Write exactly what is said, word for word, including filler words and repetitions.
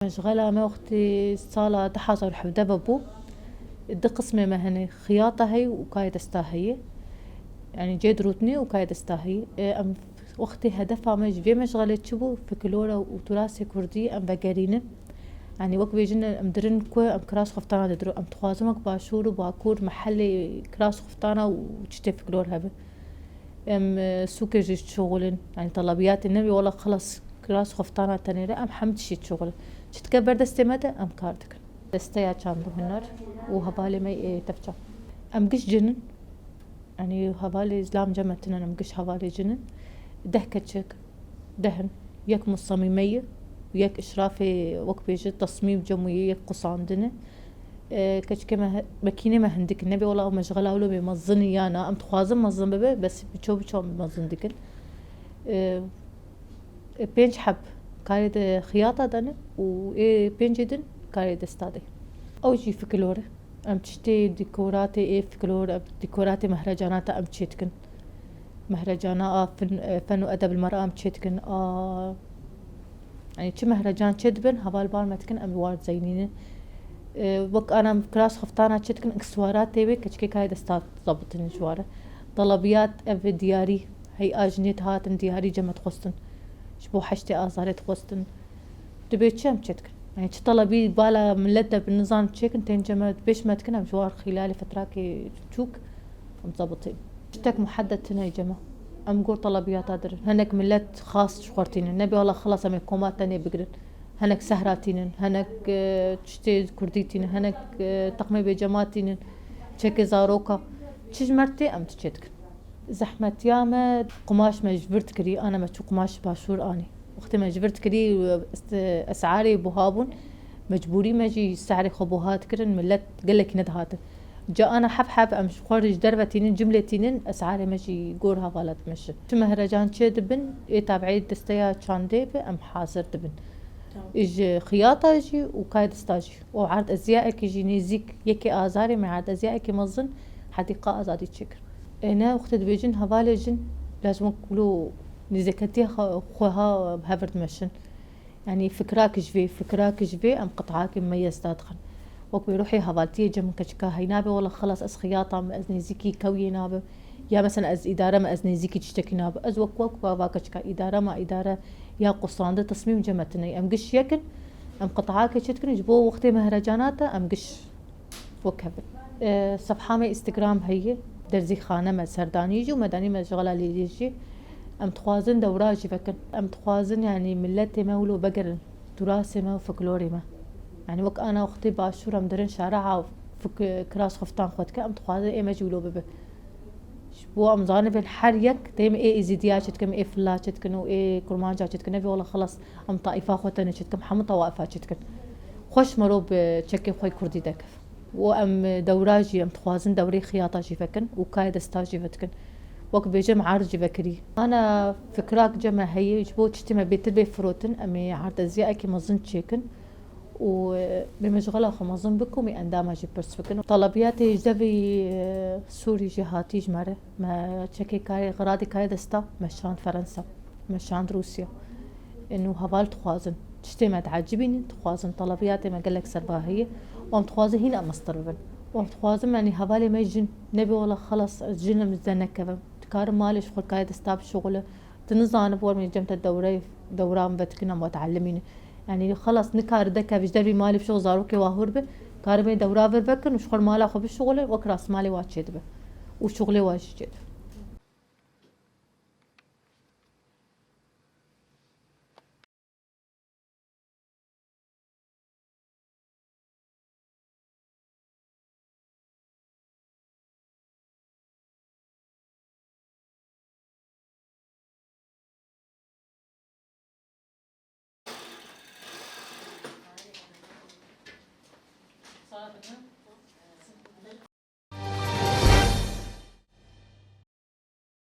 Meşxela me wextê sala du hezar û hevdeh ve bû. Du qismê me hene, xiyata heye û kayê desta heye. Yanî cê dirûtinê û kayê desta heye. E, em wextê hedefa me ji vê meşxelê çi bû? Fiklora û turasê kurdî em vegerînin. Yanî wek bêjin em dirin ku em kiras xeftana didirû. Em dixwazin wek Başûr û Bakur mehelê kiras xeftana û çitê fiklor hebe. Em, e, sûkê jî şixulin. Yanî telebiyatê nebê wela xilas kiras xeftana tenê re, em hemî tiştî şixulin. Çi dike ber destê me de em kar dikin. Desteya çand û huner û hevalê me ê tevçan. Em giş cin in. Yanî hevalê zilam cem me tinin, em giş hevalê cin in. Deh keçik, deh in. Yek musamîme ye, yek îşrafê, wek bêje, tesmîm cem wî ye, yek qusandin e. E, keçikê me he-, mekînê me hindik, nebê wela ew meşxela wilo bê mezin ya na. Em dixwazin mezin bibe, bes biço biço em mezin dikin. E, e, pênc heb karê de xiyata de ne û ê pêncê din karê desta de. Ew jî fiklor e. Em tiştê dîkoratê ê fiklor, em dîkoratê mehrecanata em çê dikin. Mehrecana a fin-, e, fen û edeb li me re em çê dikin. A, yanî çi mehrecan çê dibin, heval bar me dikin, em war dizeynînin. E, wek ana em kiras xiftana çê dikin, ikswara tê wê keçikê kayê desta zabitin ji ware. Telebiyat ev diyarî, hey a jinê dihatin diyarî cem me dixwestin. Ji bo heştê azarê dixwestin. Dibê çi em çê dikin? Yanî çi telebî bala milet de bi nizan çêkin, tên cem me, pêş me dikin, em ji war xîlalê fetrakê çûk, em zabitîn. Tiştek muheddet tune cem me. Em gor telebiyata dirin. Hinek milet xas ji xwe tînin. Nebê wela xilas em ê koma tenê bigirin. Hinek sehra tînin, hinek, e, tiştê kurdî tînin, hinek, e, teqmê bêcema tînin, çekê zaroka. Çi ji me re tê em çê dikin. Zehmetiya me, qumaş me ji vir dikirî, ana me çû qumaş başûr anî. Wextê me ji vir dikirî, est-, esarê buha bûn. Mecbûrî me jî sehrê xwe buha dikirin, milet gelekî nedihatin. Ca ana hef hef em ji xwe re ji derve tînin, cimlê tînin, esarê me jî gor hevala dimeşin. Çi mehrecan çê dibin, ê tabiî desteya çandê be, em hazir dibin. Tamam. Ji xiyata jî û kayê desta jî. Û erdeziyayekî jî nêzîk yekê azarê me, erdeziyayekî mezin hedîqa azadî çêkir. Ê ne wextê dibêjin hevalê jin, lazim wek wilo nêzîketiya xwe, xwe ha bi hev re dimeşin. Yanî fikrak ji vê, fikrak ji vê em qit'akê meyez dadixin. Wek wê ruhê hevaltiyê cem min keçika hey nabe, wela xilas ez xiyata me, ez nêzîkî kewiyê nabim. Ya mesela ez îdare me, ez nêzîkî tiştekî nabim. Ez wek, wek va, va keçika îdare me, îdare ya qusande tesmîm cem me tine. Em giş yek in, em qit'akê çê dikin, ji bo wextê mehrecanata em giş wek hev in. E, sefha me Instagram heye, derzîxane me serdanî jî û me danî me ji xelalî jî. Em dixwazin dewra jî vekin. Em dixwazin, yanî, miletê me wilo vegerin, turasê me û folklorê me. Yanî wek ana wextê başûr em dirin şareha fik-, kiras xiftan xwe dike, em dixwazin ê me jî wilo bibe. Ji bo em zanibin her yek, dê em ê Êzîdiya çê dikin, ê Filla çê dikin û ê Kurmanca çê dikin. Nevê wela xilas em taîfa xwe tenê çê dikin, hemû tawaifa çê dikin. Xweş mero bi çekê xwe kurdî dekev. Û em dewra jî, em dixwazin dewrê xiyata jî vekin û kayê desta jî vedikin. Wek bêjim erd jî vekirî. Ana fikrak cem me heye, ji bo tiştê me bêtir bê firotin, em ê erdeziyayekî mezin çêkin û, e, bê meşxela xwe mezin bikin û endama jî pirs bikin. Telebiyatê ji devê, e, Sûrî jî hatî ji me re. Me çekê kayê, xiradê kayê desta, me şand Ferensa, me şand Rûsya. Ên û heval dixwazin. Tiştê me diecibînin, dixwazin. Telebiyatê me gelek serba heye. Û em dixwazin hîn em mestir bibin. Û em dixwazin, yanî hevalê me jin nebê wela xelas ez jinim ji de nekevim. Dikarim malê ji xwe kayê desta bişuxule. Tu nizanî bi we cem te dewre, dewran vedikin em we dielimînin. Yanî xelas nikare dekeve ji dervî malê bişuxul zarokê wa hûr be. Karê me dewra vir vekin û ji xwe mala xwe bişuxule, wek rastmalê wa çêdibe. Û şuxulê wa jî çêdibe.